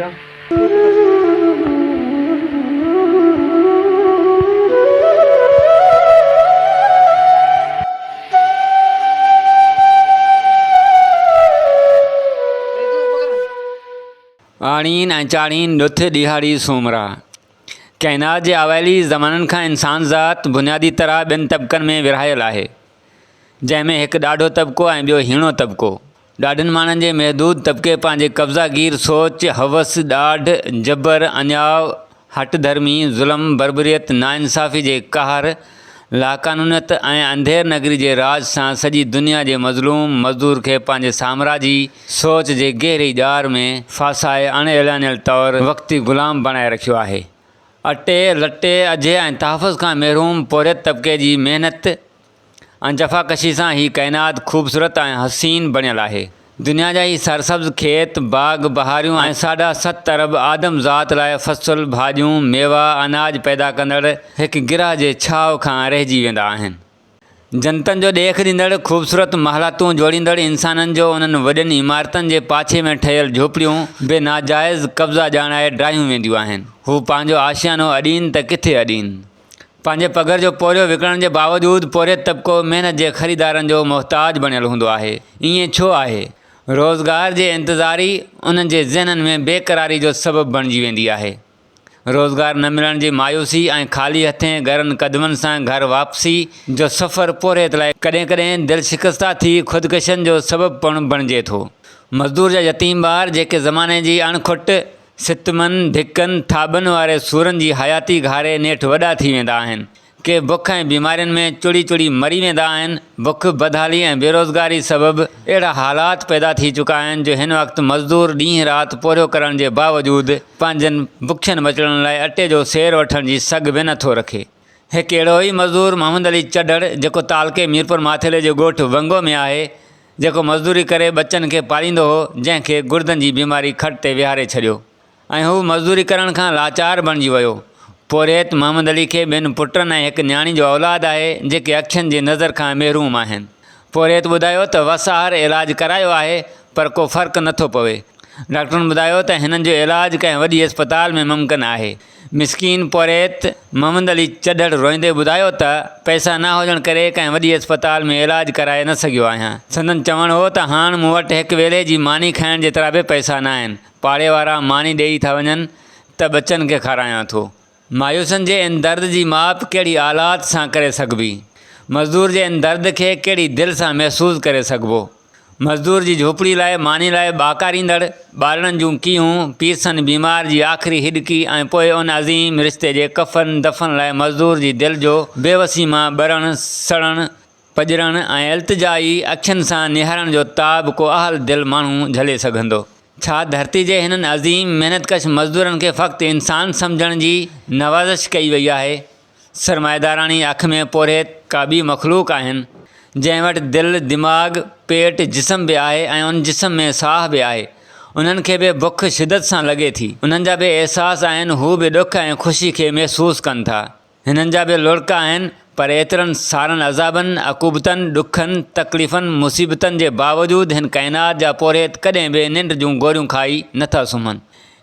آڻين ۽ چاڙهين ڏٿ ڏيهاڙي سومرا. ڪائنات جي اوائلي زمانن کان انسان ذات بنيادي طرح ٻن طبقن ۾ ورهايل آهي، جنهن ۾ هڪ ڏاڍو طبقو ۽ ٻيو هيڻو طبقو. ڏاڍن ماڻهن جي محدود طبقي پنهنجي قبضه گير سوچ، هوس، ڏاڍ، جبر، انياء، هٺ ڌرمي، ظلم، بربريت، ناانصافي جي قهر، لاقانونيت ۽ انڌير نگري جي راڄ سان سڄي دنيا جي مظلوم مزدور کي پنهنجي سامراجي سوچ جي گهري ڄار ۾ ڦاسائي اڻ اعلانيل طور وقتي غلام بڻائي رکيو آهي. اٽي، لٽي، اجهي ۽ تحفظ کان محروم پورهيت طبقي جي محنت، ۽ جفاڪشي سان هي ڪائنات خوبصورت ۽ حسين بڻيل آهي. دنيا جا هي سرسبز کيت، باغ، بهاريون ۽ ساڍا ست ارب آدم ذات لاء فصل، ڀاڄيون، ميوا، اناج پيدا ڪندڙ هڪ گرهه جي ڇهاء کان رهجي ويندا آهن. جنتن جو ڏيک ڏيندڙ خوبصورت محلاتون جوڙيندڙ انسانن جو انهن وڏين عمارتن جي پاڇي ۾ ٺهيل جهوپڙيون به ناجائز قبضا ڄاڻائي ڊاهيون وينديون آهن. هو پنهنجو آشيانو اڏين ته ڪٿي اڏين؟ پنهنجي پگهر جو پورهيو وڪڻڻ جي باوجود پورهيت طبقو محنت جي خريدارن جو محتاج بڻيل هوندو آهي. ائين ڇو آهي؟ روزگار جي انتظاري انهن جي ذهنن ۾ بي قراري جو سبب بڻجي ويندي آهي. روزگار نه ملڻ جي مايوسي ۽ خالي هٿين ڳرن قدمن سان گهر واپسي جو سفر پورهيت لاء ڪڏهن ڪڏهن دل شڪسته ٿي خودڪشين جو سبب پڻ بڻجي ٿو. مزدور جا يتيم ٻار جيڪي زماني جي اڻ کٽ ستمن، ڌڪن، ٿاٻن واري سورن جي حياتي گهاري نيٺ وڏا ٿي ويندا آهن. ڪي بک ۽ بيمارين ۾ چڙي چڙي مري ويندا آهن. بک، بدحالي ۽ بيروزگاري سبب اهڙا حالات پيدا ٿي چڪا آهن جو هن وقت مزدور ڏينهن رات پورهيو ڪرڻ جي باوجود پنهنجن بکين ٻچڙن لاء اٽي جو سير وٺڻ جي سگهه به نٿو رکي. هڪ اهڙو ئي مزدور محمد علي چڍڙ جيڪو تعلقي ميرپور ماٿيلي جي ڳوٺ ونگو ۾ آهي، جيڪو مزدوري ڪري ٻچن کي پاليندو هو، جنهن کي گڙدن جي بيماري کٽ تي ويهاري ڇڏيو ۽ هو مزدوري ڪرڻ کان لاچار بڻجي ويو. پورهيت محمد علي کي ٻن پٽن ۽ هڪ نياڻي جو اولاد آهي، جيڪي اکين جي نظر کان محروم آهن. پورهيت ٻڌايو ته وس آهر علاج ڪرايو آهي پر ڪو فرق نٿو پوي. ڊاڪٽرن ٻڌايو ته هنن جو علاج ڪنهن وڏي اسپتال ۾ ممڪن آهي. مسڪين پورهيت محمد علي چڍڙ روئيندي ٻڌايو ته پئسا نه هجڻ ڪري ڪنهن وڏي اسپتال ۾ علاج ڪرائي نه سگهيو آهيان. سندن چوڻ هو ته هاڻ مون وٽ هڪ ويلي جي ماني کائڻ جيترا به پئسا ناهن، پاڙي وارا ماني ڏيئي ٿا وڃن ته ٻچن کي کارايان ٿو. مايوسين جي ان درد جي ماپ ڪهڙي آلات سان ڪري سگهبي؟ مزدور جي ان درد کي ڪهڙي دل سان محسوس ڪري سگهبو؟ مزدور جي جهوپڙي لاء ماني لاء ٻاڪاريندڙ ٻارڙن جون ڪيهون، پيرسن بيمار جي آخري هڏڪي ۽ پوء ان عظيم رشتي جي ڪفن دفن لاء مزدور جي دل جو بيوسي مان ٻرڻ، سڙڻ، پڄرڻ ۽ التجائي اکين سان نهارڻ جو تاب ڪو اهل دل ماڻهو جهلي سگهندو؟ ڇا ڌرتي جي هنن عظيم محنت ڪش مزدورن کي فقط انسان سمجهڻ جي نوازش ڪئي وئي آهي؟ سرمائيداراڻي اک ۾ پورهيت ڪا ٻي مخلوق آهن، جنهن وٽ دل، دماغ، پيٽ، جسم به آهي ۽ ان جسم ۾ ساهه به آهي. انهن کي به بک شدت سان لڳي ٿي. انهن جا به احساس آهن، هو به ڏک ۽ خوشي کي محسوس ڪن ٿا. هنن جا به لڙڪ آهن، پر ايترن سارن عذابن، عقوبتن، ڏکن، تڪليفن، مصيبتن جي باوجود هن ڪائنات جا پورهيت ڪڏهن به ننڊ جون گوريون کائي نه ٿا سمهن.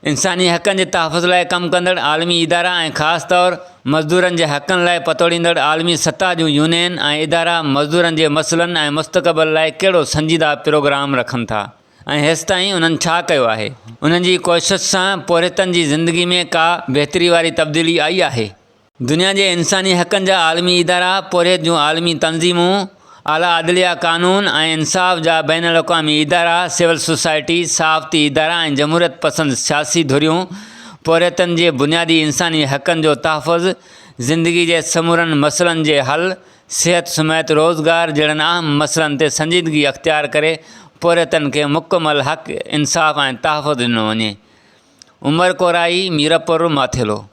انساني حقن جي تحفظ لاء ڪم ڪندڙ عالمي ادارا ۽ خاص طور مزدورن جي حقن لاء پتوڙيندڙ عالمي سطح جون يونين ۽ ادارا مزدورن جي مسئلن ۽ مستقبل لاء ڪهڙو سنجيده پروگرام رکن ٿا؟ ۽ هيستائين انهن ڇا ڪيو آهي؟ انهن جي ڪوشش سان پورهيتن جي زندگي ۾ ڪا بهتري واري تبديلي آئي آهي؟ دنيا جي انساني حقن جا عالمي ادارا، پورهيت جون عالمي تنظيمون، اعليٰ عدليه قانون ۽ انصاف جا بين الاقوامي ادارا، سول سوسائٽي، صحافتي ادارا ۽ جمهوريت پسند سياسي ڌريون پورهيتن جي بنيادي انساني حقن جو تحفظ، زندگي جي سمورن مسئلن جي حل، صحت سميت روزگار جهڙن اهم مسئلن تي سنجيدگي اختيار ڪري پورهيتن کي مڪمل حق، انصاف ۽ تحفظ ڏنو وڃي. عمر ڪورائي، ميرپور ماٿيلو.